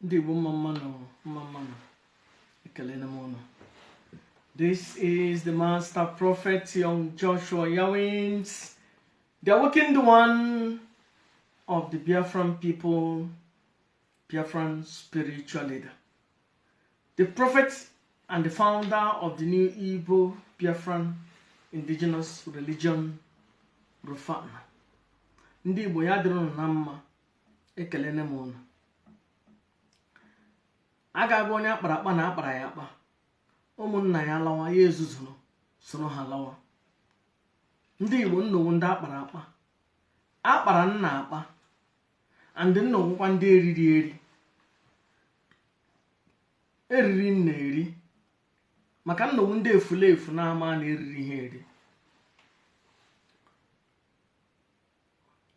Ndị Igbo, mma mma nụ, mma mma nụ. Ekelena m ụnụ. This is the master prophet, Young Joshua Yawins, the awakened one of the Biafran people, Biafran spiritual leader, the prophet and the founder of the new Igbo Biafran indigenous religion, Rufana. Ndị Igbo, ya dịrị unu na mma. Ekelene m unu. A ga-agwa onye akpara akpa na akpara ya akpa, ụmụnna ya lawa, ya ezuzuru soro ha lawa. Ndị Igbo, nnọwu ndị akpara akpa, akpara nna akpa and nnọwụkwa ndị eriri eri eriri nna eri, maka nnọwu ndị efulefu na-ama na eriri ihe eri.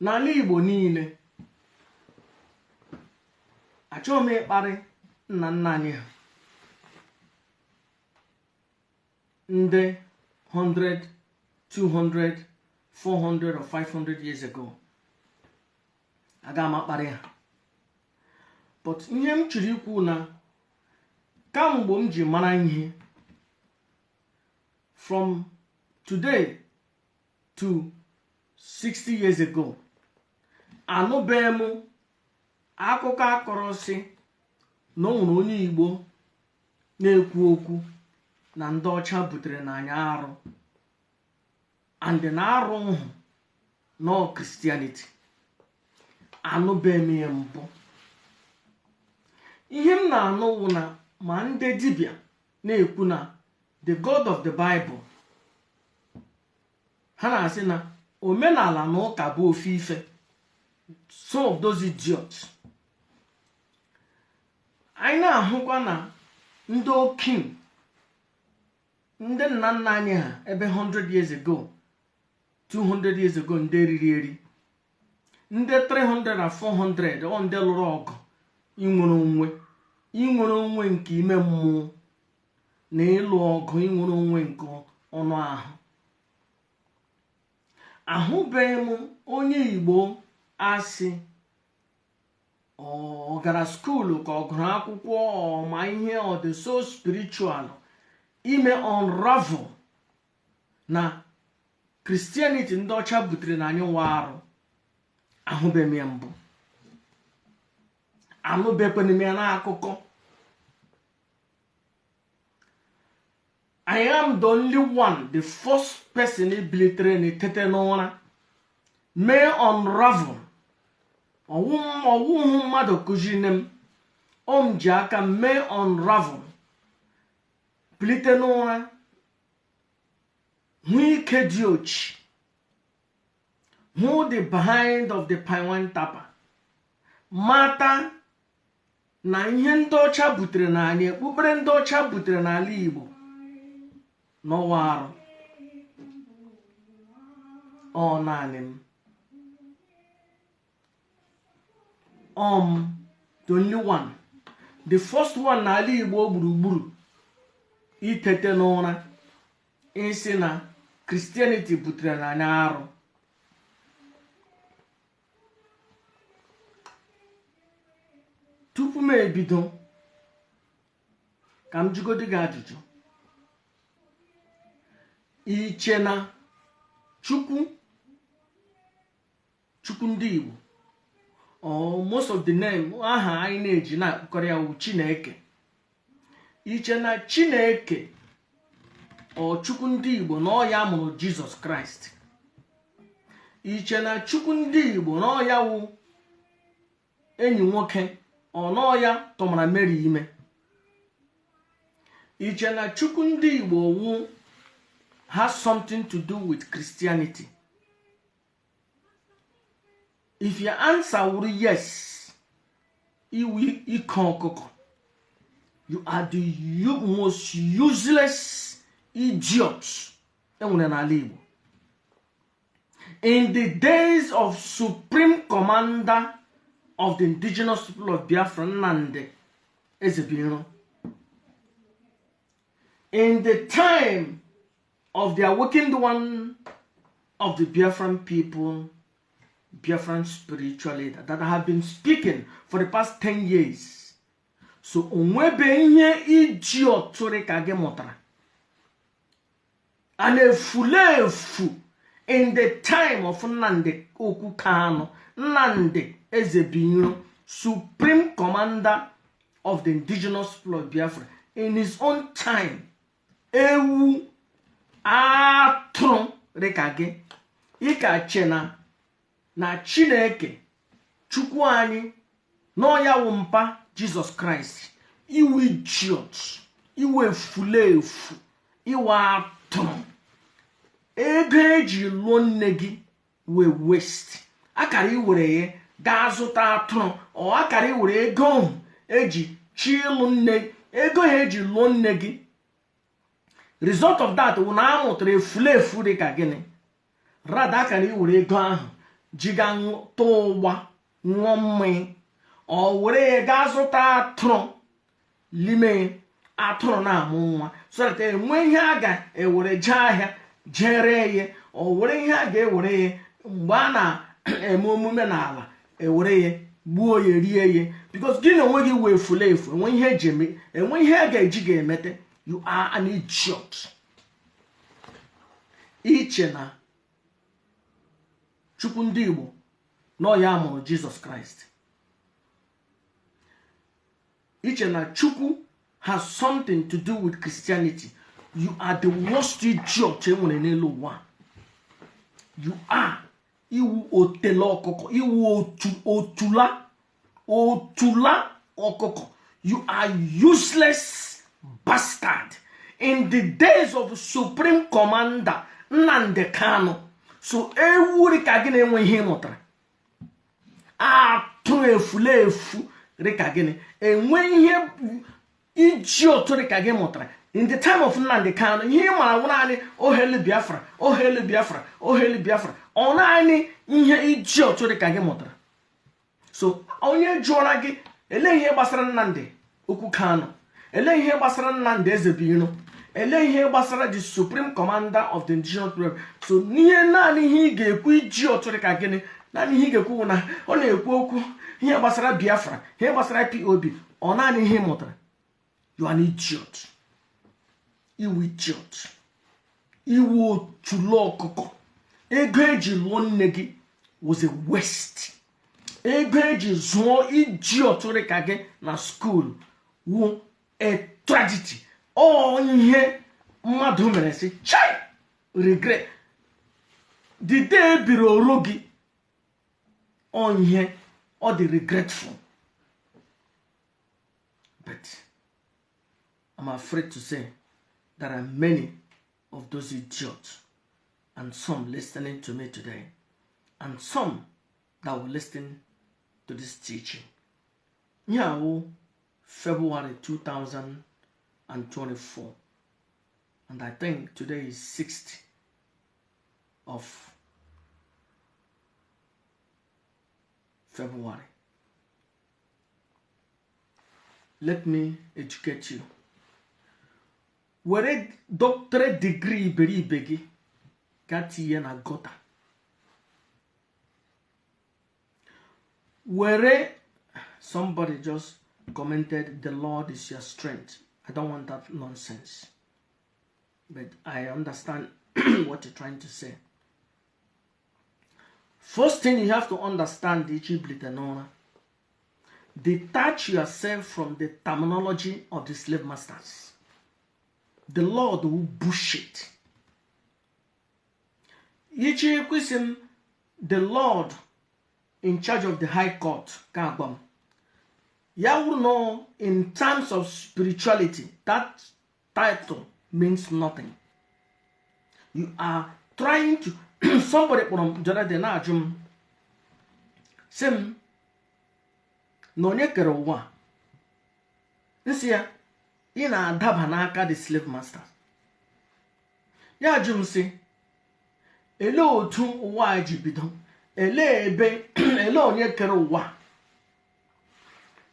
N'ala Igbo niile, achọghị m ịkparị nna nna anyị ha ndị 100, 200, 400 or 500 years ago. Aga m akparị ha, but ihe m chọrọ ikwu na kamgbe m ji mara ihe, from today to 60 years ago, anụbeghị m akụkọ akọrọ sị na o nwere onye Igbo na-ekwu okwu na ndị ọcha butere na anyị arụ, and na arụ hụ na Christianity. Anụbeghị m ya mbụ. Ihe m na-anụ wụ na ma ndị dibịa na-ekwu na the God of the Bible, ha na-asị na omenala na ụka bụ ofu ife. Some of those idiots. Anyị na-ahụkwa na ndị okenye, ndị nna nna anyị ha ebe 100 years ago, 200 years ago, ndị eriri eri, ndị 300 na 400, ọ ndị lụrụ ọgụ inwere onwe, inwere onwe nke ime mmụọ na ịlụ ọgụ inwere onwe nke ọnụ ahụ. Ahụbeghị m onye Igbo asị ọ gara school, ka ọ gụrụ akwụkwọ, ọ ma ihe, ọ dị so spiritual ime unravel na Christianity ndị ọcha butere na anyị nwa arụ. Ahụbeghị m ya mbụ, anụbekwana m ya n'akụkọ. I am the only one, the first person bilitere na etete n'ụra mee unravel. Ọwụhụ mmadụ kụziri m, o m ji aka m mee unravel, bilite n'ụra hụ ike dị ochi, hụ the behind of the palm tapper, mata na ihe ndị ọcha butere na anyị, okpukpere ndị ọcha butere n'ala Igbo n'ọwa arụ. Ọ naanị m, the only one, the first one n'ala Igbo gburugburu itete n'ụra ịsị na Christianity butere na anyị arụ. Tupu m ebido, ka m jụgodi gị ajụjụ. I che na Chukwu, Chukwu ndị Igbo, or most of the name aha anyị na-eji na-akpọkọrọ ya wụ Chineke, i che na Chineke or Chukwu ndị Igbo na ọ ya mụrụ Jizọs Kraịst? I che na Chukwu ndị Igbo na ọ ya wụ enyi nwoke, ọ na ọ ya tụmara Mary ime? I che na Chukwu ndị Igbo wu has something to do with Christianity? If your answer wụrụ yes, ị wụ ike ọkụkọ. You are the most useless idiot enwere n'ala Igbo. In the days of Supreme Commander of the Indigenous People of Biafra, Nnamdi Ezebiro, in the time of the awakened one of the Biafran people, Biafran spiritual leader that have been speaking for the past 10 years. So onwebe ihe iji ọtụrị ka gị mụtara a na-efulefu in the time of Nnamdi Okwu Kanu, Nnamdi Ezebiro, supreme commander of the Indigenous People of Biafra in his own time. Ewu atụrụ dịka gị ịka che na Chineke Chukwu anyị nọ ya wụ mpa Jizọs Kraịst. Iwu idiot, iwu efulefu, iwu atụrụ. Ego eji lụọ nne gị wee waste. Akara iwere ya gaa zụta atụrụ, ọ akara iwere ego ahụ eji chi ịlụ nne, ego ha eji lụọ nne gị. Result of that wụ na a mụtara efulefu dị ka gịnị rada. Akara iwere ego ahụ ji ga tụọ ụgba, ṅụọ mmanya, ọ were ya gaa zụta atụrụ lime atụrụ na-amụ nwa, so that enwe ihe a ga-ewere jee ahịa jee ree ya, ọ were ihe a ga-ewere ya mgbe a na-eme omume n'ala, ewere ya gbuo ya, rie ya, because gị na onwe gị wee efulefu enwe ihe eji eme, enwe ihe a ga-eji ga-emete. You are an idiot. Iche na Chukwu ndị Igbo nọ ya mụrụ Jizọs Kraịst, iche na Chukwu has something to do with Christianity. You are the worst idiot e nwere n'elu ụwa. You are iwu otele ọkụkọ, iwu otu otula otula ọkụkọ. You are useless bastard. In the days of supreme commander Nnamdi Kanu, so ewu dị ka gị na-enwe ihe ị mụtara, atụ efulefu dị ka gịnị enwe ihe iji otu dị ka gị mụtara in the time of Nnamdi Kanu. Ihe ị mara wụ naanị ohelu Biafra, ohelu Biafra, ohelu Biafra. Ọ naanị ihe iji otu dị ka gị mụtara. So onye jụọra gị, elee ihe gbasara Nnamdi Okwu Kanu? Elee ihe gbasara Nnamdi Ezebiro? Elee ihe gbasara the supreme commander of the Indigenous People? So n'ihe naanị ihe ị ga-ekwu, iji otu dị ka gịnị, naanị ihe ị ga-ekwu bụ na ọ na-ekwu okwu ihe gbasara Biafra, ihe gbasara IPOB. Ọ naanị ihe ị mụtara. You are an idiot. Iwu idiot, iwu otulu ọkụkọ. Ego eji lụọ nne gị was a waste. Ego eji zụọ iji ọtụrụ ka gị na school wụ a tragedy. Ọ ihe mmadụ mere si chai regret the day ebiri oru gị. Ọ ihe ọ dị regretful, but I'm afraid to say there are many of those idiots and some listening to me today and some that will listen to this teaching. Here, February 2024, and I think today is 6th of February. Let me educate you. Were doctorate degree iberibe gị gaa tinye na gutter. Were somebody just commented, "The Lord is your strength." I don't want that nonsense, but I understand what you're trying to say. First thing you have to understand, Ichi. Detach yourself from the terminology of the slave masters. The Lord will bullshit. Ichi kwesịm the Lord in charge of the high court ka agwa m. Ya wụrụ no, in terms of spirituality, that title means nothing. You are trying to somebody kpọrọ m the other day na-ajụ m, sị m na onye kere ụwa. Nsị ya, ị na-adaba n'aka the slave master. Ya jụ m sị, elee otu ụwa a ji bido? Elee ebe, elee onye kere ụwa?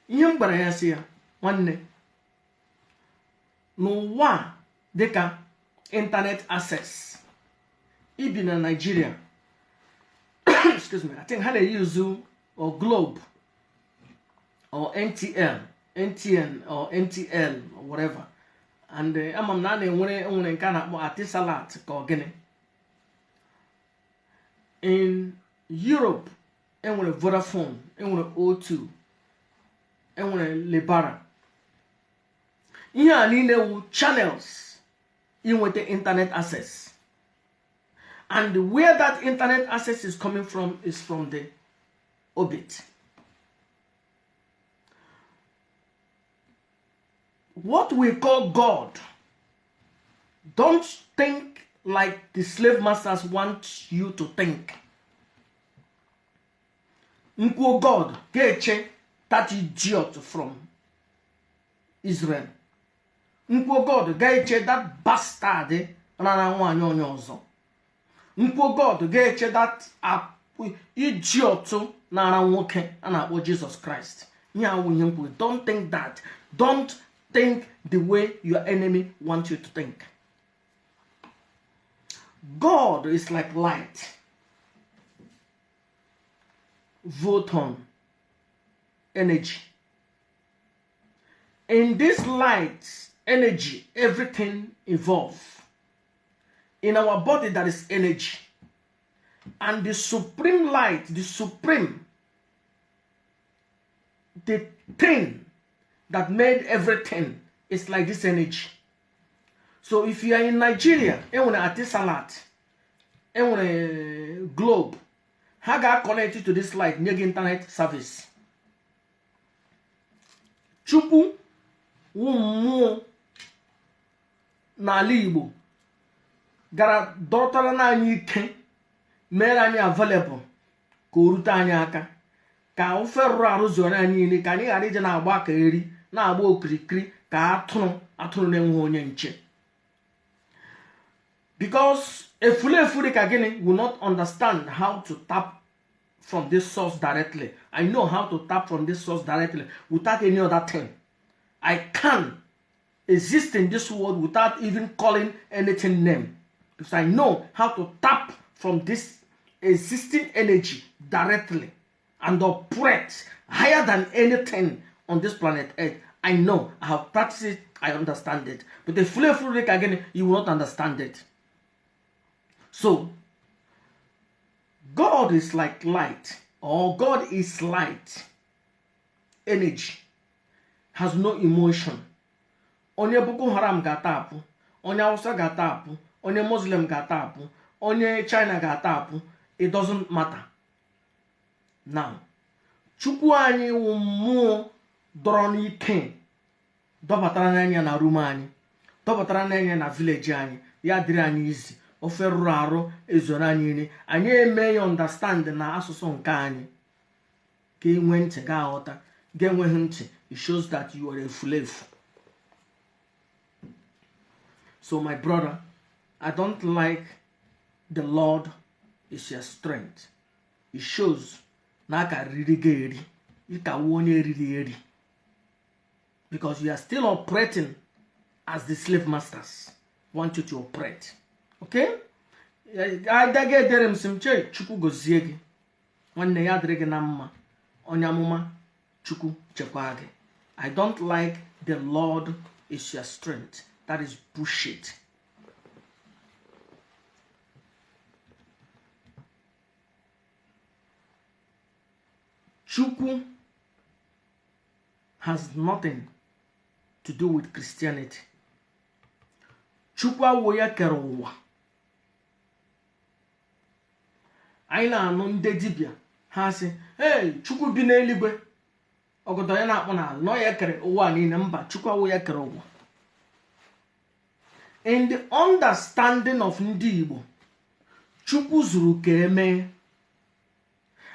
Ihe m gwara ya, sị ya, nwanne, n'ụwa dịka internet access ibi na Nigeria, excuse me, I think ha na-eyuzu or Globe or MTN. MTN or MTL or whatever. And ama m na a na-enwere enwere nke a na-akpọ Etisalat ka ọ gịnị. In Europe enwere Vodafone, enwere O2, enwere Lebara. Ihe a niile wu channels inweta internet access, and where that internet access is coming from is from the orbit. What we call God, don't think like the slave masters want you to think. Nkwuo God, ga-eche that idiot from Israel. Nkwuo God, ga-eche that bastard rara nwaanyị onye ọzọ. Nkwuo God, ga-eche that idiot nara nwoke a na-akpọ Jesus Christ. Ihe awụ ihe m kwuru. Don't think that. Don't think the way your enemy wants you to think. God is like light, photon, energy. In this light, energy, everything evolves. In our body, there is energy. And the supreme light, the supreme, the thing that made everything is like this energy. So if you are in Nigeria, enwere Etisalat, enwere Globe, ha ga-connect to this light nye gị internet service. Chukwu wụ mmụọ n'ala Igbo gara dọtara n'anyị ike mere anyị available ka o rute anyị aka, ka ofe rụrụ arụ zuoro anyị niile, ka anyị ghara ije na-agba ka eri na-agba okirikiri ka atụrụ atụrụ na-enweghị onye nche. Because efulefu dị ka gịnị will not understand how to tap from this source directly. I know how to tap from this source directly without any other thing. I can exist in this world without even calling anything name, because I know how to tap from this existing energy directly and operate higher than anything on this planet Earth. I know, I have practiced it, I understand it. But the efulefu dị ka gịnị, you will not understand it. So, God is like light, or God is light. Energy has no emotion. Onye Boko Haram ga-atapụ, onye Hausa ga-atapụ, onye Muslim ga-atapụ, onye China ga-atapụ. It doesn't matter. Now, Chukwu anyị wụ mmụọ dọrọ n'ike dọbatara n'anya na room anyị, dọbatara n'anya na village anyị, ya dịrị anyị izi ofe rụrụ arụ ezoro anyị nri, anyị eme ya understand na asụsụ nke anyị ka enwe ntị ga-aghọta, ga-enweghị ntị, it shows that you are efulefu. So my brother, I don't like "the Lord is your strength". It shows na aka riri gị eri, ịkawu onye eriri eri, because you are still operating as the slave masters want you to operate. Okay, adaga edere m sị m chee Chukwu gozie gị, nwanne, ya dịrị gị na mma, onye amụma, Chukwu chekwaa gị. I don't like "the Lord is your strength". That is bullshit. Chukwu has nothing to do with Christianity. Chukwu awụ ya kere ụwa. Anyị na-anụ ndị dibịa ha sị, "Hey, Chukwu bi n'eluigwe, ọgọdọ ya na-akpọ n'ala, nọ ya kere ụwa niile." Mba, Chukwu awụ ya kere ụwa. In the understanding of ndị Igbo, Chukwu zuru ka emee.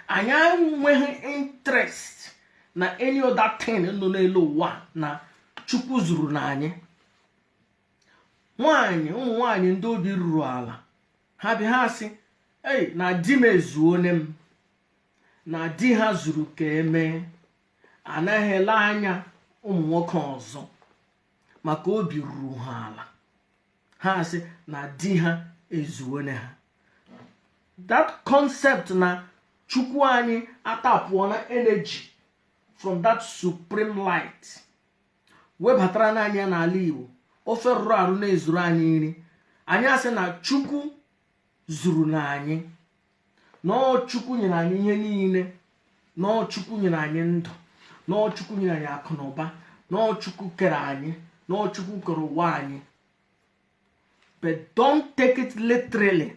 Anyị enweghị interest na any other thing nọ n'elu ụwa na Chukwu zuru na anyị. Nwanyị, ụmụ nwanyị ndị obi ruru ala, ha bịa ha sị, "Ei, na di m ezuone m," na di ha zuru ka emee, anaghị ele anya ụmụ nwoke ọzọ maka obi ruru ha ala. Ha sị na di ha ezuone ha. That concept na Chukwu anyị atapụọ na energy from that supreme light. Webatara n'anya ya n'ala Igbo, ofe rụrụ arụ na-ezuru anyị nri. Anyị asị na Chukwu zuru na anyị, na ọ Chukwu nyere anyị ihe niile, na ọ Chukwu nyere anyị ndụ, na ọ Chukwu nyere anyị akụ na ụba, na ọ Chukwu kere anyị, na ọ Chukwu kere ụwa anyị. But don't take it literally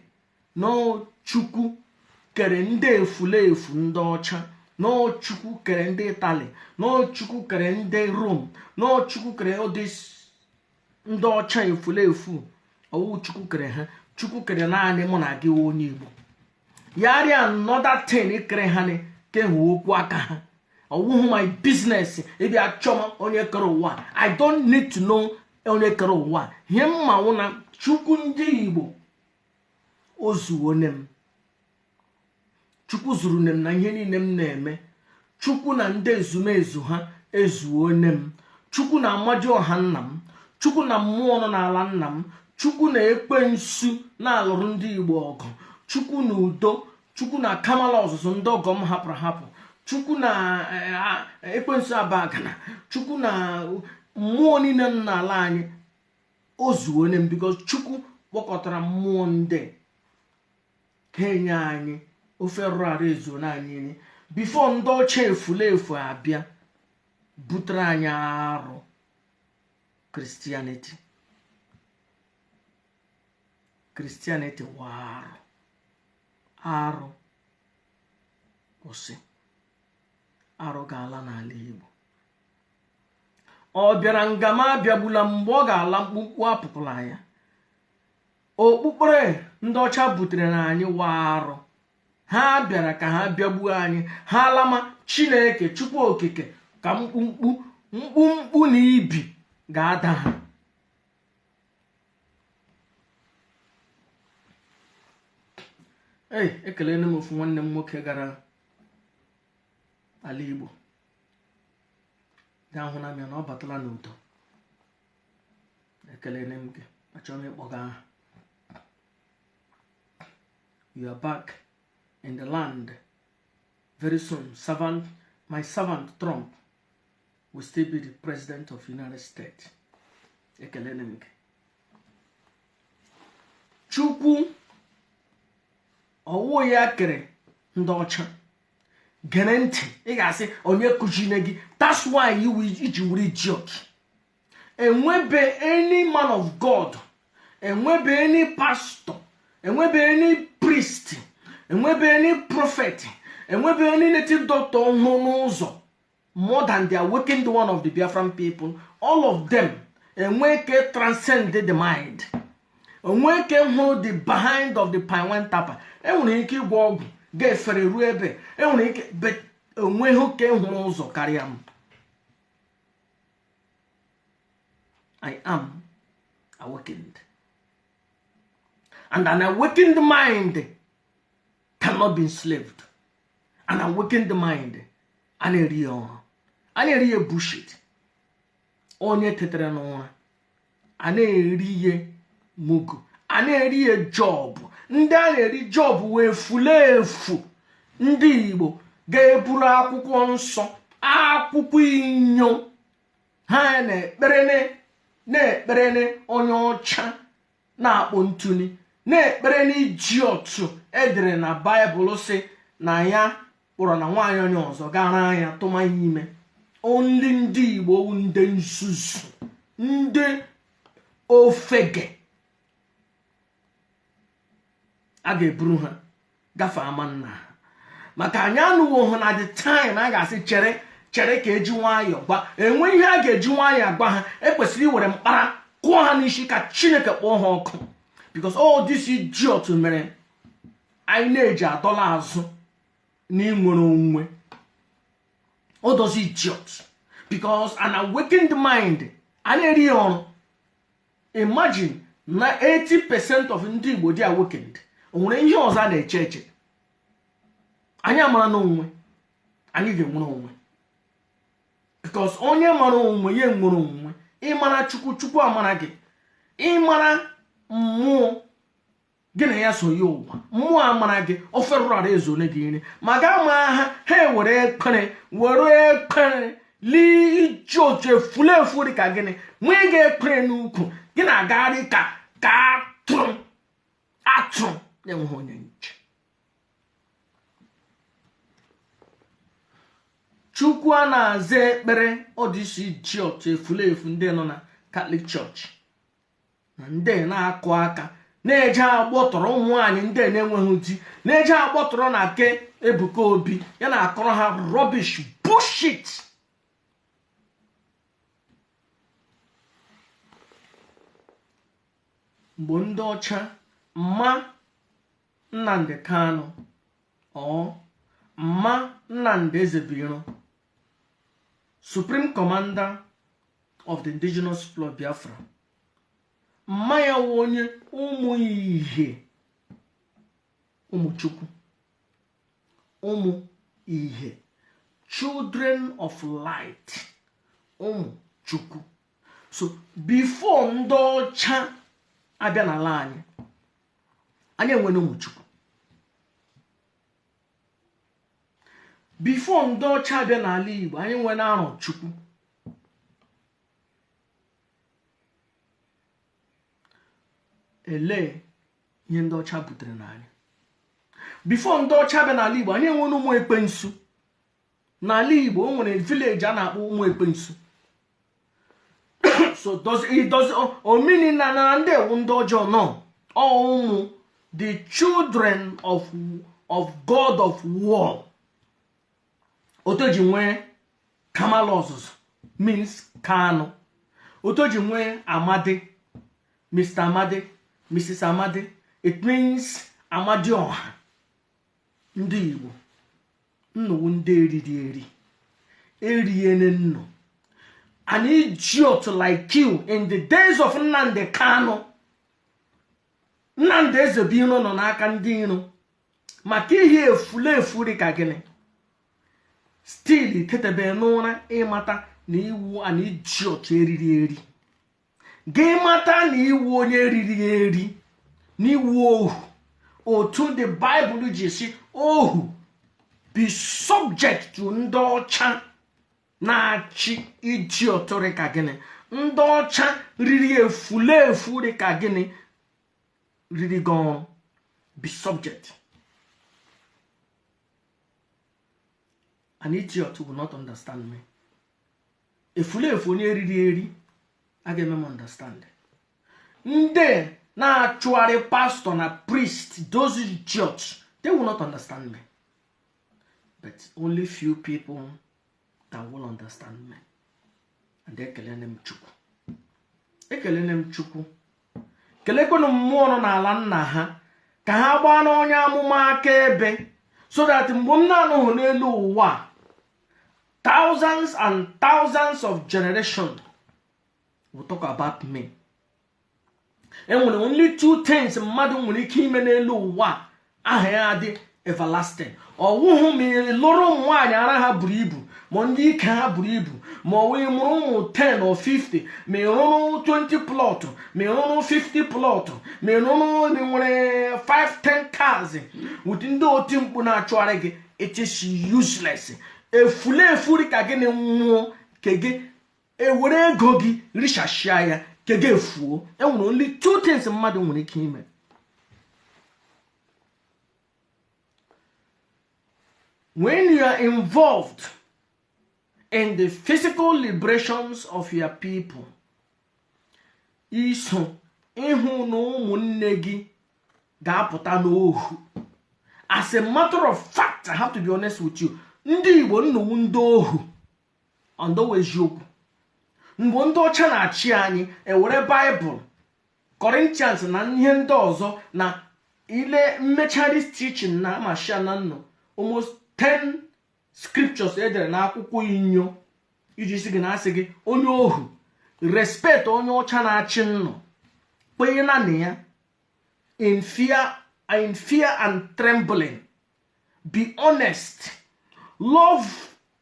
na ọ Chukwu kere ndị efulefu ndị ọcha, na ọ Chukwu kere ndị Itali, na ọ Chukwu kere ndị Rome, na ọ Chukwu kere ụdị ndị ọcha efulefu. Ọwụ Chukwu kere ha. Chukwu kere naanị mụ na gị, onye Igbo. Yarịa another thing kere ha ni kehụ okwu aka ha. Ọwụhụ my business ịbịa chọma onye kere ụwa. I don't need to know onye kere ụwa. Ihe mma wụ na Chukwu ndị Igbo o zuo m. Chukwu zuru m na ihe niile m na-eme. Chukwu na ndị ezumezu ha ezuo m. Chukwu na amaji ọha nna m, Chukwu na mmụọ nọ n'ala nna m, Chukwu na ekwensu na-alụrụ ndị Igbo ọgụ, Chukwu na udo, Chukwu na kamala ọzụzụ ndị ọgọ m hapụrụ hapụ, Chukwu na ekwensu abagana, Chukwu na mmụọ niile nọ n'ala anyị o zuo m, because Chukwu kpọkọtara mmụọ ndị ha enye anyị ofe rụrụ arụ ezuo na anyị nri before ndị ọcha efulefu abịa butere anyị arụ Christianity. Christianity wụ arụ, arụ kwụsị. Arụ ga-ala n'ala Igbo. Ọ bịara nga m abịagbula mgbe ọ ga-ala. Mkpukpu apụpụla ya. Okpukpere ndị ọcha butere na anyị wa arụ. Ha bịara ka ha bịagbuo anyị, ha lama. Chineke Chukwu Okike ka mkpumkpu mkpumkpu na ibi ga-ada ha. Ei, ekelele m ofu nwanne m nwoke gara ala Igbo gaa hụ na ya na ọ batala n'udo. Ekelele m gị. Achọrọ m ịkpọga aha. You are back in the land very soon. Servant, my servant Trump will still be the president of United States. Ekelele m gị. Chukwu ọwụ ya kere ndị ọcha. Gere ntị, ị ga-asị onye kụzine gị. That's why you iji were idiot. Enwebe any man of God, enwebe any pastor, enwebe any priest, enwebe any prophet, enwebe any native doctor hụ n'ụzọ more than the awakened one of the Biafran people. All of them enwe ke transcend the mind, onwe ke hụrụ the behind of the pine wine tapper. Enwere ike ịgwọ ọgwụ ga-efere ruo ebe enwere ike onweghị ke hụrụ ụzọ karịa m. I am awakened, and an awakened mind cannot be enslaved. An awakened mind a na-eri ya ọrụ, a na-eri ya bullshit. Onye tetere n'ụra a na-eri ihe mugu, a na-eri ya job. Ndị a na-eri job wee fulefu ndị Igbo ga-eburu akwụkwọ nsọ, akwụkwọ inyo ha na-ekperene, na-ekperene onye ọcha na-akpụ ntuli, na-ekpere n'iji otu edere na Baịbụl si na ya kpọrọ na nwaanyị onye ọzọ gara anya tụma ya ime. Only ndị Igbo, ndị nzuzu, ndị ofege a ga-eburu ha gafee ama nna ha, maka anyị anụwo hụ na the time a ga-asị chere chere ka eji nwayọọ gwa. Enwe ihe a ga-eji nwayọọ agwa ha. Ekwesịrị iwere mkpara kụọ ha n'isi ka Chineke kpọọ ha ọkụ, because all this idiot mere anyị na-eji adọla azụ n'inwere onwe. All those idiots, because an awakened mind a na-eri ya ọrụ. Imagine na 80% of ndị Igbo dị awakened. O nwere ihe ọzọ a na-eche eche? Anyị amara n'onwe anyị ga-enwere onwe, because onye mara onwe ya enwere onwe. Ịmara Chukwu, Chukwu amara gị. Ịmara mmụọ gị na ya so ya ụwa, mmụọ amara gị. Ofe rụrụ arụ ezo gị nri ma ga ma ha. Ha ewere ekpere, were ekpere. Lee iji otu efulefu dị ka gịnị nwee ga-ekwere n'ukwu gị na-agagharị ka ka atụrụ atụrụ na-enweghị onye nche. Chukwu a na-aza ekpere ọ dị isi ji otu efulefu ndị nọ na Catholic Church na ndị na-akụ aka na-eje agbọtọrọ ụmụ nwaanyị ndị na-enweghị di na-eje agbọtọrọ na ke Ebuka Obi ya na-akọrọ ha rubbish bullshit. Mgbe ndị ọcha mma Nnamdi Kanu ọ mma Nnamdi Ezebiro, Supreme Commander of the Indigenous People of Biafra, mma ya wụ onye ụmụ ihe ụmụ Chukwu, ụmụ ihe, children of light, ụmụ Chukwu. So before ndị ọcha abịa n'ala anyị, anyị enwere ụmụ Chukwu. Before ndị ọcha abịa n'ala Igbo, anyị nwere arọ Chukwu. Elee ihe ndị ọcha butere n'anyị? Before ndị ọcha abịa n'ala Igbo, anyị enwere ụmụ ekwensu. N'ala Igbo, o nwere village a na-akpọ ụmụ ekwensu. So does it does omini na na ndị ewu ndị ọjọọ nọ ụmụ the children of God of war. Otu ji nwee Kamalụ Ọzụzụ means Kanu. Otu ji nwee Amadi, Mr. Amadi, Mrs. Amadi, it means Amadioha. Ndị Igbo nnụwu ndị eriri eri eriene nnu. An idiot like you in the days of Nnamdi Kanu, Nnamdi Ezebiro nọ n'aka ndị iro maka ihe efulefu dị ka gịnị still tetebe n'ụra ịmata na iwu an idiot eriri eri. Gị mata na iwu onye eriri eri na iwu ohu. Otu the Bible ji si ohu be subject to ndị ọcha na-achị idiot dị ka gịnị, ndị ọcha riri efulefu dị ka gịnị riri gị ọrụ. Be subject. An idiot will not understand me. Efulefu onye eriri eri agaghị eme m understand. Ndị na-achụgharị pastor na priest, those idiots, they will not understand me. But only few people that will understand me. And ekelene m Chukwu, ekelene m Chukwu, kelekwenụ mmụọ nọ n'ala nna ha ka ha gbaa n'onye amụma akaebe, so that mgbe m na-anọghị n'elu ụwa, thousands and thousands of generations will talk about me. Enwere only two things mmadụ nwere ike ime n'elu ụwa aha ya adị everlasting. Ọwụhụ ma ị lụrụ ụmụ nwaanyị ara ha buru ibu, ma ndị ike ha buru ibu, ma ọ wee mụrụ ụmụ 10 or 50, ma ị rụrụ 20 plot, ma ị rụrụ 50 plot, ma ị rụrụ ma ị nwere 5 10 cars with ndị oti mkpu na-achụgharị gị, it is useless. Efulefu dị ka gịnị nwụọ ke gị ewere ego gị richashia ya ke gị efuo. Enwere only two things mmadụ nwere ike ime. When you are involved in the physical liberations of your people, iso ịhụ na ụmụnne gị ga-apụta n'ohu. As a matter of fact, I have to be honest with you, ndị Igbo nnụwu ndị ohu ọndọwa eziokwu. Mgbe ndị ọcha na-achị anyị, ewere Baịbụl Corinthians na ihe ndị ọzọ na ile mmechari teaching na amashia na nnụ almost 10 scriptures edere n'akwụkwọ inyo iji si gị na asị gị onye ohu respect onye ọcha na-achị nnụ, kwenye na ya in fear and trembling, be honest, love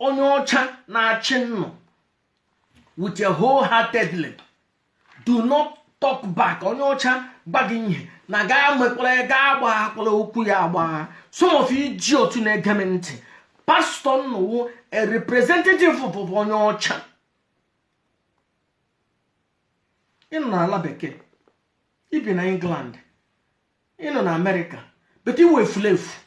onye ọcha na-achị nnụ with your wholeheartedly, do not talk back. Onye ọcha gba gị ihe na gaa mekwara gaa agbaghakwala okwu ya agbagha. Some of you idiot na-ege m ntị, Pastọ nnụwụ a representative of onye ọcha. Ị nọ n'ala bekee, ị bi na England, ị nọ na Amerịka, but iwe efulefu.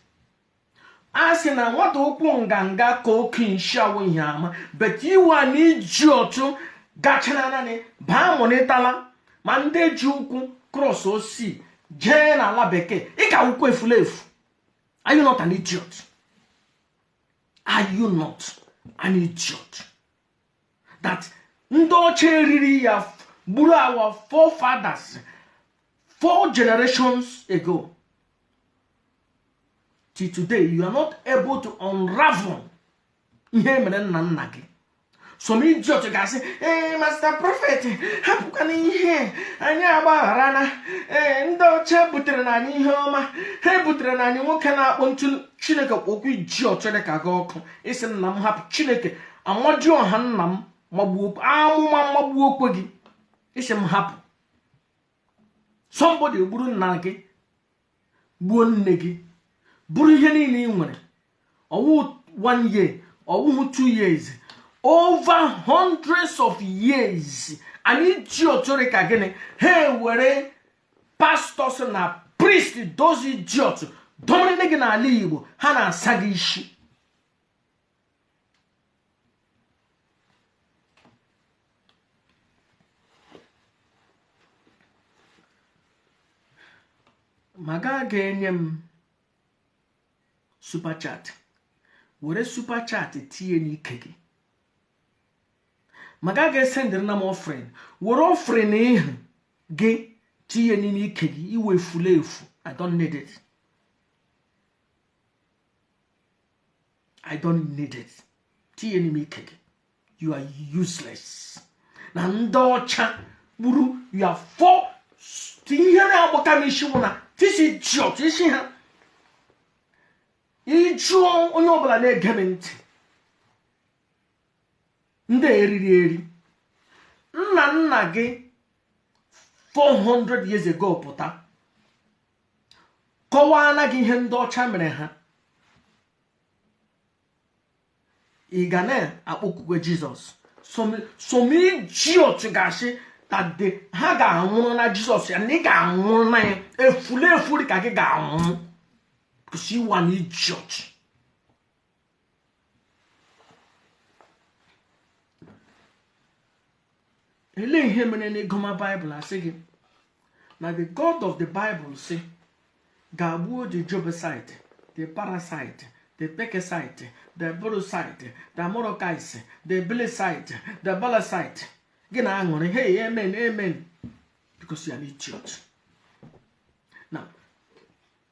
A sị na nwata ụkwụ nganga ka oke nshi awụ ihe ama, but iwe a na iji otu gachara naanị baa mụnịtala ma ndị ji ụkwụ cross osi jee n'ala bekee, ị ka wụkwa efulefu. Are you not an idiot? Are you not an idiot? That ndị ọcha eriri ya gburu our forefathers 4 generations ago. Till today, you are not able to unravel ihe mere nna nna gị. Some idiot ga-asị, ee, Master Prophet, hapụkwana ihe anyị agbaghara na ee ndị ọcha butere na anyị ihe ọma, ha butere na anyị nwoke na-akpọ ntu. Chineke okwu idiot dị ka gị ọkụ. Isi nna m hapụ, Chineke amadi ọha nna m magbuo amụma magbuo okwe gị. Isi m hapụ, somebody gburu nna gị, gbuo nne gị, bụrụ ihe niile ị nwere. Ọwụ 1 year, ọwụhụ 2 years, over hundreds of years. Anyị ji otu ka gịnị ha ewere pastors na priest, those idiot domine gị n'ala Igbo, ha na-asa gị isi. Ma gaa ga-enye m super chat, were super chat tinye n'ike gị. Ma gaa ga-esendịrị na m offering, were offering ihu gị tinye n'ime ike gị. Iwe efula efu. I don't need it. I don't need it. Tinye n'ime ike gị. You are useless. Na ndị ọcha gburu ya fọ ihe na-agbaka m isi wụ na tisi jiọt isi ha. Ịjụọ onye ọbụla na-ege m ntị, ndị eriri eri nna nna gị 400 years ago pụta kọwaa na gị ihe ndị ọcha mere ha, ị ga na-akpọkwukwe Jizọs. Some idiot ga-asị that ha ga-anwụrụ na Jizọs ya, na ị ga-anwụrụ na ya. Efulefu dị ka gị ga-anwụ because you are an idiot. Elee ihe mere na ịgụma Baịbụl asị gị na the God of the Bible si ga-agbuo the Jebusite, the parasite, the Pekesite, the Borosite, the Amorokite, the Bilisite, the Balasite? Gị na-aṅụrị, hey, amen, amen, because you are an idiot. Now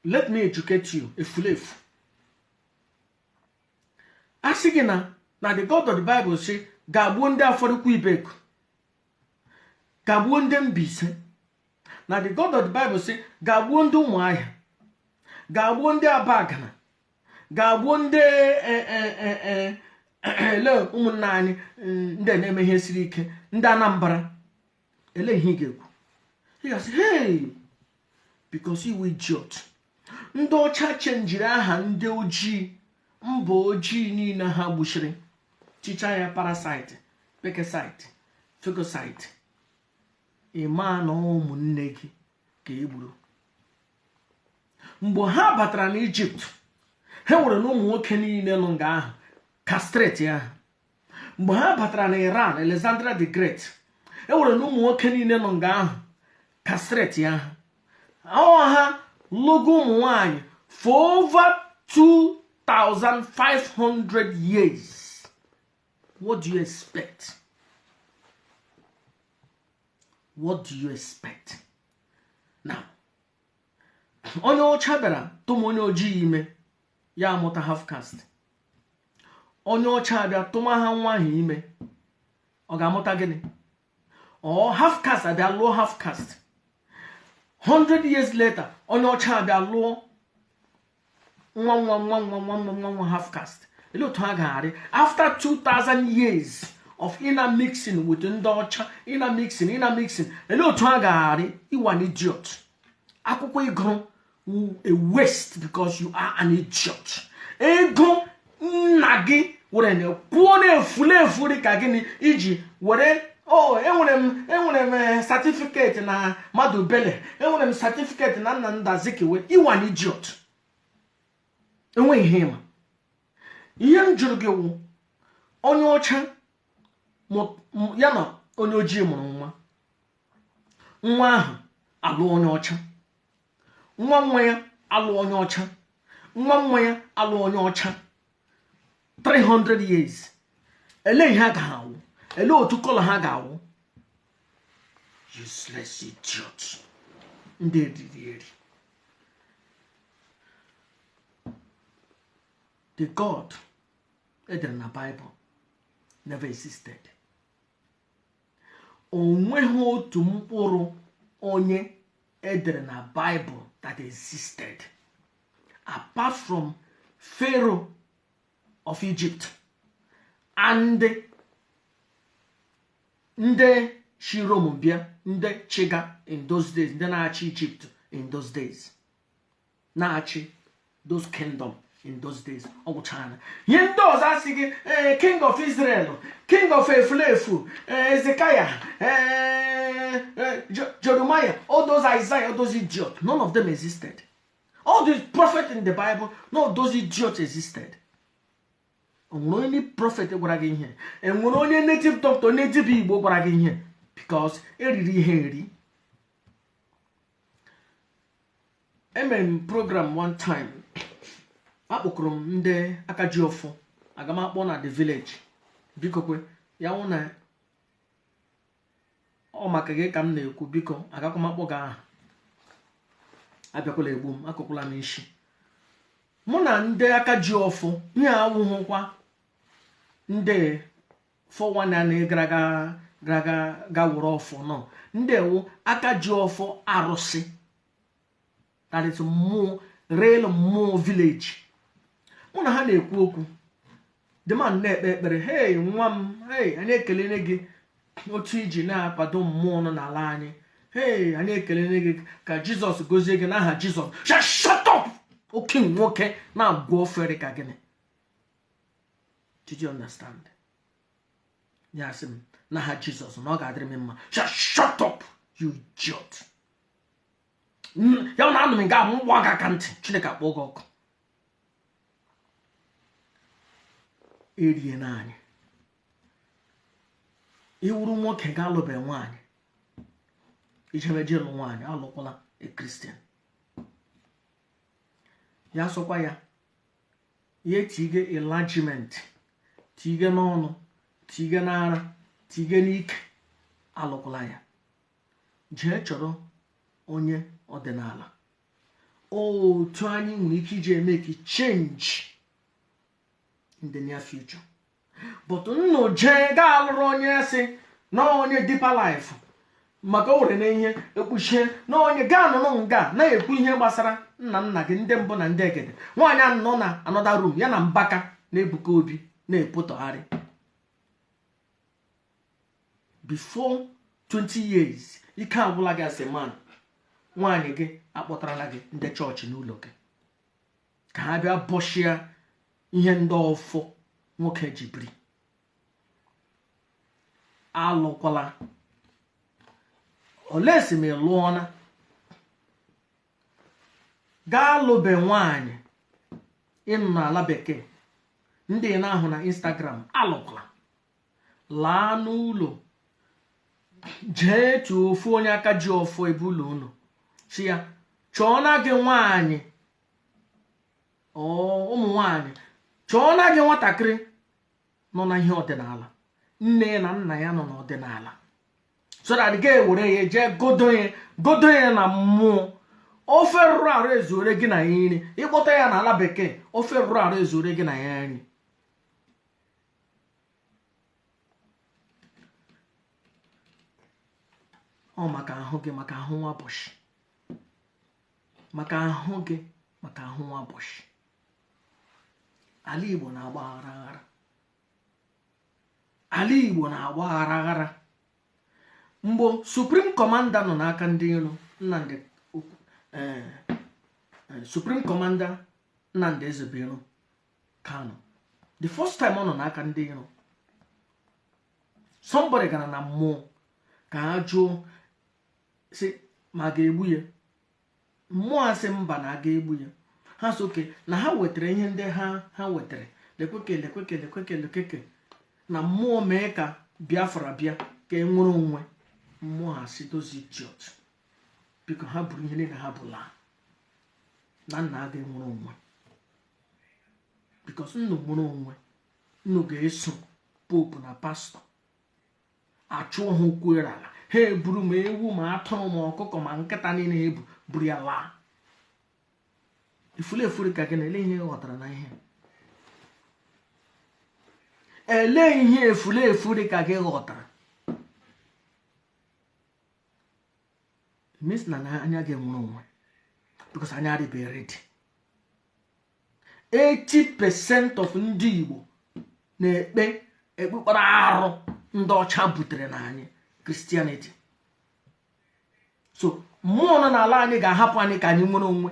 let me educate you. Efulefu asị gị na the God of the Bible si ga-agbuo ndị Afọdụkwa Ibeku, ga-agbuo ndị Mbaise, na the God of the Bible si ga-agbuo ndị Ụmụahịa, ga-agbuo ndị Abagana, ga-agbuo ndị ele ụmụnna anyị ndị na-eme ihe siri ike, ndị Anambra, ele ihe ị ga-ekwu? Ị ga-asị hey, because you idiot. Ndị ọcha chenjiri aha ndị ojii, mba ojii niile ha gbuchiri, chicha ya parasite, pekesite, fegosite. Ịma na ụmụnne gị ka e gburu mgbe ha batara n'Ijipt. Ha nwere na ụmụ nwoke niile nọ nga ahụ castrate ahụ. Mgbe ha batara na Iran, Alexandra the Great, e nwere na ụmụ nwoke niile nọ nga ahụ castrate ahụ. Ọ ha lụgo ụmụ nwanyị for over 2500 years. What do you expect? What do you expect now? Onye ọcha bịara tụm onye ojii ime, ya amụta half caste. Onye ọcha abịa tụma ha nwa ahụ ime, ọ ga-amụta gịnị? Ọ half caste abịa lụọ half caste. 100 years later, onye ọcha abịa lụọ nwa nwa nwa nwa nwa nwa nwa nwa half caste. Ele otu ha ga-arị after 2000 years of inner mixing with ndị ọcha, inner mixing, inner mixing? Ele otu ha ga-arị? Iwa an idiot. Akwụkwọ ịgụrụ a waste because you are an idiot. Ego Nna gị were na kwuo na-efulefu dị ka gịnị iji were o enwere m certificate na Ahmadu Bello, enwere m certificate na Nnamdi Azikiwe. Ị wụ an idiot. Enweghị ihe ịma. Ihe m jụrụ gị wụ, onye ọcha ya na onye ojii mụrụ nwa, nwa ahụ alụ onye ọcha, nwa nwa ya alụ onye ọcha, nwa nwa ya alụ onye ọcha, 300 years, ele ihe ha ga-awụ? Ele otu colour ha ga-awụ? Useless idiot, ndị eriri eri. The God edere na Bible never existed. O nweghị otu mkpụrụ onye edere na Bible that existed apart from Pharaoh of Egypt and ndị chi Rome bịa, ndị chiga in those days, ndị na-achị Egypt in those days, na-achị those kingdom in those days. Ọ gwụchara. Ihe ndị ọzọ asị gị, ee, king of Israel, king of efulefu, Ezekiah, Jeremiah, all those Isaiah, all those idiots, none of them existed. All the prophets in the Bible, none of those idiots existed. Enwere onye prophet gwara gị ihe? Enwere onye native doctor, native Igbo gwara gị ihe? Because eriri ihe eri. Emere m program one time, akpọkụrụ m ndị aka ji ọfọ, aga m akpọ na the village. Biko kwe ya wụ na ọ maka gị ka m na-ekwu. Biko, agakwa m akpọ gị aha. Abịakwala egbu m, akụkwala m isi. Mụ na ndị aka ji ọfọ ihe awụhụkwa ndị 419 gara gara ga were ọfọ nọ. Ndị ewu aka ji ọfọ arụsị, that is mmụọ, real mmụọ village. Mụ na ha na-ekwu okwu, the man na-ekpe ekpere, "Hey, nwa m, hey, anyị ekelele gị otu iji na-akwado mmụọ nọ n'ala anyị. Hey, anyị ekelele gị, ka Jizọs gozie gị n'aha Jizọs." Shut up! Oke nwoke na-agwọ ofere ka gịnị? Did you understand? Ya sị m n'aha Jizọs na ọ ga-adịrị m mma. Shut up, you idiot! Ya na anụ m ga mgba gị aka ntị. Chineke akpọ gị ọkụ. Erie na anyị. Iwuru nwoke ga-alụbe nwaanyị, ijemeje lụ nwaanyị, alụkwala a Christian. Ya sọkwa ya, ya etige enlargement, tige n'ọnụ, tige n'ara, tige n'ike, alụkwala ya. Jee chọrọ onye ọdịnala. Otu anyị nwere ike iji eme ka change in the near future, but nnụ jee gaa alụrụ onye si na onye Deeper Life, maka o were na ihe ekpuchie na onye gaa nọ nga na-ekwu ihe gbasara nna nna gị, ndị mbụ na ndị egede. Nwaanyị a nọ na another room, ya na Mbaka na Ebuka Obi na-epụtagharị. Before 20 years, ike agwụla gị as a man. Nwaanyị gị akpọtarala gị ndị chọọchị n'ụlọ gị ka ha bịa bọchịa ihe ndị ọfọ nwoke ji biri. Alụkwala olesi ma ị lụọna. Gaa lụbe nwaanyị ịnọ n'ala bekee, ndị ị na-ahụ na Instagram, alụkwala. Laa n'ụlọ, jee tụọ ofu onye aka ji ọfọ ebe ụlọ unu, si ya chọọ na gị nwaanyị, ụmụ nwaanyị, chọọ na gị nwatakịrị nọ na ihe ọdịnala, nne na nna ya nọ n'ọdịnala, so that ga-ewere ya jee godo ya, godo ya na mmụọ. Ofe rụrụ arụ ezuore gị na ya nri. Ịkpọta ya n'ala bekee, ofe rụrụ arụ ezuore gị na ya nri. Ọ maka ahụ gị, maka ahụ nwa bọchị, maka ahụ gị, maka ahụ nwa bọchị. Ala Igbo na-agba aghara aghara. Ala Igbo na-agba aghara aghara. Mgbe Supreme Commander nọ n'aka ndị iro, Nnamdi, Supreme Commander Nnamdi Ezebiro Kanu, The first time ọ nọ n'aka ndị iro, somebody gara na mmụọ ka ha jụọ sị ma ga-egbu ya. Mmụọ asị mba, na aga egbu ya. Ha sị oke na ha wetara ihe ndị ha wetara, lekweke, lekweke, lekweke, lekweke, na mmụọ mee ka Biafra bịa, ka e nwere onwe. Mmụọ ha si those idiot, biko, ha buru ihe niile ha bụla na nna aga enwere onwe, because nnụ nwere onwe, nnụ ga-eso pope na pastọ achụọ ha ụkwụ ala. Ha eburu ma ewu ma atụrụ ma ọkụkọ ma nkịta niile ha ebu buru ya laa. Efuru ka gị na ele ihe ghọtara na ihe ele ihe efulefu dị ka gị ghọtara means na anya gị nwere onwe, because anya adịbeghị ready. 80% of ndị Igbo na-ekpe ekpukpere arụ ndị ọcha butere na anyị, Christianity. So mmụọ nọ n'ala anyị ga-ahapụ anyị ka anyị nwere onwe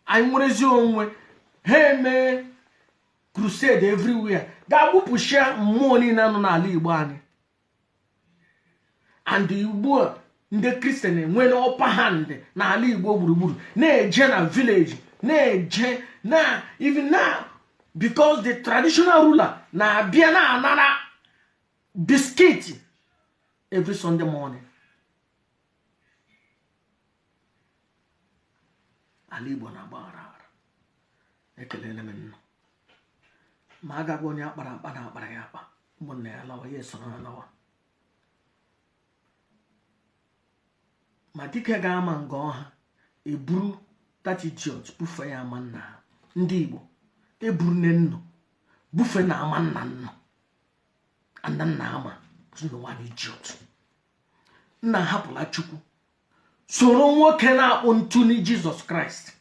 anyị, nwerezi onwe. Ha emee crusade everywhere, ga-agbupụchia mmụọ niile nọ n'ala Igbo anyị. And ugbu a ndị Kristian enwere upper hand n'ala Igbo gburugburu, na-eje na village, na-eje na even na, because the traditional ruler na-abịa na-anara biscuit every Sunday morning. Ala Igbo na-agba aghara aghara. Ekelele m nnụ ma agagwa onye akpara akpa na akpara ya akpa, ụmụnna ya lawa, ya esoro ha lawa. Ma dike ga-ama nga ọha eburu that idiot bufe ya ama nna ha. Ndị Igbo eburu nne nnụ bufe na ama nna nnụ and nna ama one idiot. Nna hapụla Chukwu, soro nwoke na-akpụ ntụni Jizọs Kraịst.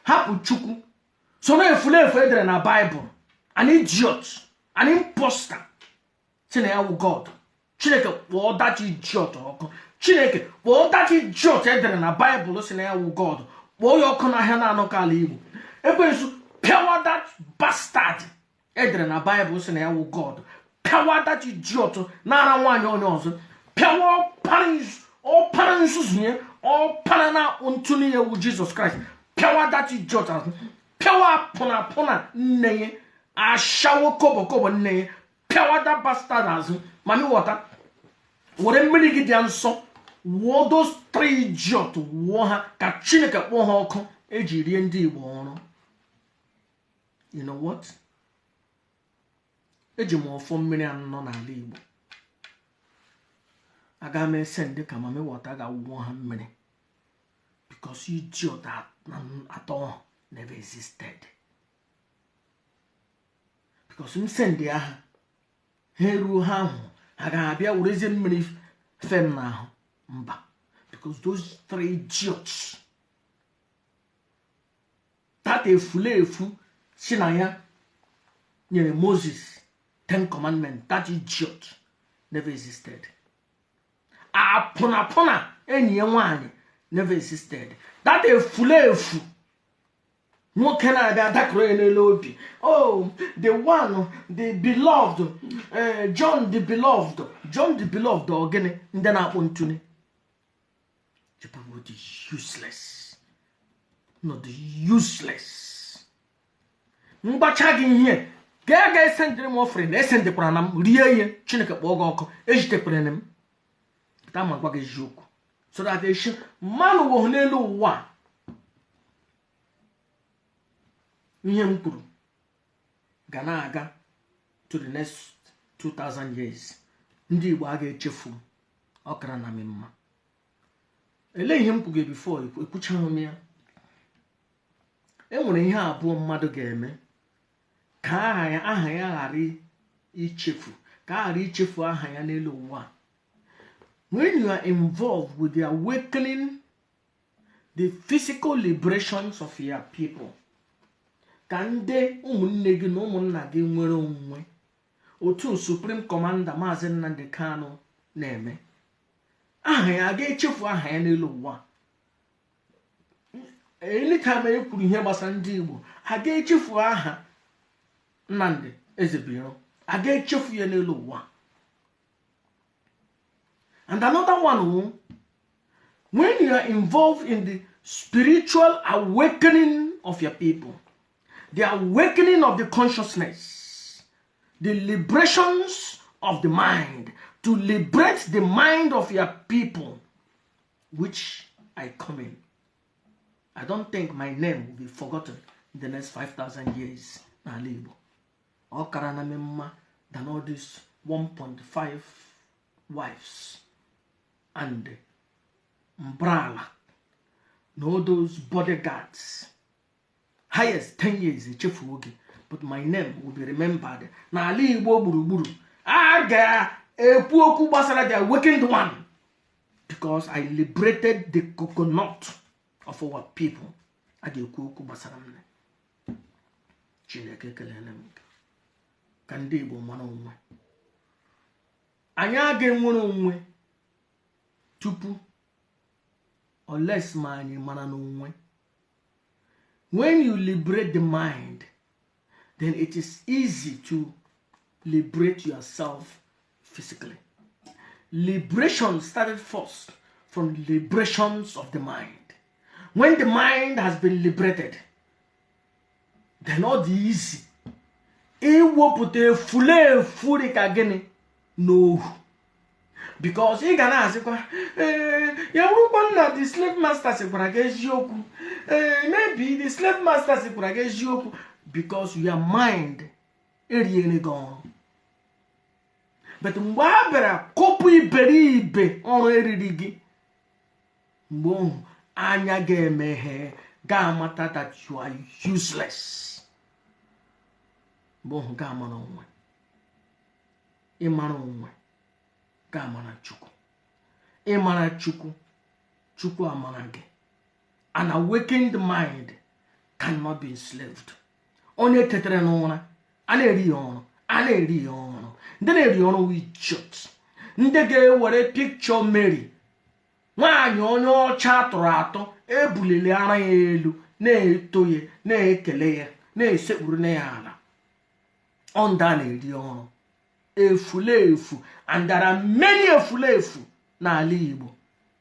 Hapụ Chukwu, soro efulefu edere na Baịbụl. An idiot, an imposter, si na ya wụ God. Chineke kpọọ that idiot ọkụ. Chineke kpọọ that idiot edere na Baịbụl si na ya wụ God, kpọọ ya ọkụ n'ahịa na-anọkọ ala Igbo. Ekwensu pịawa that bastard edere na Baịbụl si na ya wụ God, pịawa that idiot na-ara nwaanyị onye ọzọ, pịawa ọpara nzuzu ya, ọpara na ntụnụ ya wụ Jizọs Kraịst, pịawa that idiot azụ, pịawa pụna pụna nne ya, ashawo kobo kobo nne ya, pịawa that bastard azụ. Mami wọta were mmiri gị dị nsọ wụọ those three idiot, wụọ ha ka Chineke kpọọ ha ọkụ eji rie ndị Igbo ọrụ. You know what? Eji m ọfọ mmiri anọ n'ala Igbo. Aga m ese ndị ka mami wọta ga-awụọ ha mmiri, because idiot atọ never existed. Because m send ha, ha eruo ha ahụ, ha ga-abịa werezie mmiri fem n'ahụ mba, because those three idiots, that efulefu si na ya nyere Moses 10 commandments, that idiot never existed. Apụnapụna enyi ya nwaanyị never existed. That efulefu nwoke na-abịa dakọrọ ya n'elu obi, oh, the one, the beloved, John the beloved, John the beloved, ọ gịnị ndị na-akpụ ntụni? The people dị useless, not the useless. Mgbacha gị ihe gaa ga esendịrị m offering na esendịkwara na m rie ihe. Chineke kpọọ gị ọkụ. Ejitekwara m ta ma gwa gị eziokwu, so that echi mmanụ wụ n'elu ụwa ihe m kwuru ga na-aga to the next 2000 years. Ndị Igbo a ga-echefu ọkara na mma. Elee ihe m kwuge before ekwuchaghị m ya? E nwere ihe abụọ mmadụ ga-eme ka aha ya ghara ichefu, ka a ghara ichefu aha ya n'elu ụwa. When you are involved with the awakening, the physical liberations of your people, ka ndị ụmụnne gị na ụmụnna gị nwere onwe, otu Supreme Commander Maazị Nnamdi Kanu na-eme, aha ya ga-echefu aha ya n'elu ụwa. Anytime e kwuru ihe gbasara ndị Igbo, a ga-echefu aha Nnamdi Ezebiro a ga-echefu ya n'elu ụwa. And another one wụ, when you are involved in the spiritual awakening of your people, the awakening of the consciousness, the liberations of the mind, to liberate the mind of your people, which I come in, I don't think my name will be forgotten in the next 5,000 years n'ala Igbo. Ọ kara na m mma than all these 1.5 wives and umbrella and all those bodyguards. Highest 10 years echefuo gị, but my name will be remembered n'ala Igbo gburugburu. A ga-ekwu okwu gbasara the awakened one because I liberated the coconut of our people. A ga-ekwu okwu gbasara m. Chineke, kelele m gị. Ka ndị Igbo mara onwe anyị, aga enwere onwe tupu unless ma anyị mara n'onwe. When you liberate the mind, then it is easy to liberate yourself physically. Liberation started first from liberations of the mind. When the mind has been liberated, then all the easy iwepụta efulefu dị ka gịnị n'ohu, because ị ga na-asịkwa, ee, ya wụrụkwa nna the slave master sịkwara gị eziokwu, ee, maybe the slave master sịkwara gị eziokwu, because your mind eriere gị ọrụ. But mgbe a bịara kụpụ iberibe ọrụ eriri gị, mgbe ohu anya ga-emeghe, ga-amata that you are useless. Mgbe ohu ga-amara onwe, ịmara onwe, ga-amara Chukwu, ịmara Chukwu, Chukwu amara gị. An awakened mind cannot be enslaved. Onye tetere n'ụra, a na-eri ya ọrụ, a na-eri ya ọrụ. Ndị na-eri ọrụ wụ idiot, ndị ga-ewere picture Mary, nwaanyị onye ọcha tụrụ atọ, ebuliri ara ya elu, na-eto ya, na-ekele ya, na-esekpuru na ya ala. Ọ ndị a na-eri ọrụ efulefu. And there are many efulefu n'ala Igbo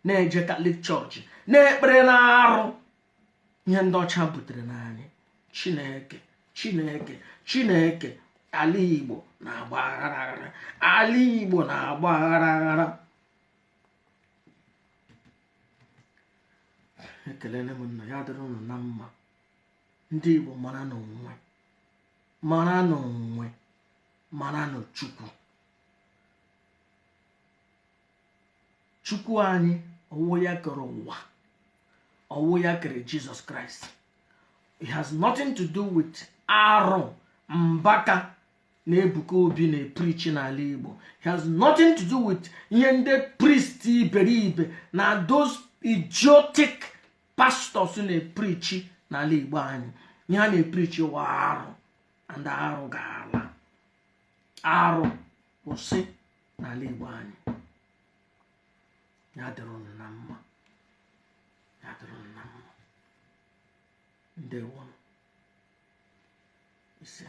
na-eje Catholic Church, na-ekpere na-arụ ihe ndị ọcha butere n'anyị. Chineke, Chineke, Chineke, ala Igbo na-agba aghara aghara, ala Igbo na-agba aghara aghara. Ekelele m nna ya, dịrị unu na mma. Ndị Igbo, mara n'onwe, mara n'onwe, mara na Chukwu. Chukwu anyị, ọwụ ya kere ụwa, ọwụ ya kere Jizọs Kraịst. It has nothing to do with arụ Mbaka na Ebuka Obi na-epreach n'ala Igbo. It has nothing to do with ihe ndị priest iberibe na those idiotic pastors na-epreach n'ala Igbo anyị. Ihe a na-epreach wa arụ, and arụ ga-ala, arụ kwụsị n'ala Igbo anyị. Ya dịrị unu na mma, ya dịrị unu na mma. Ndewo. Ise.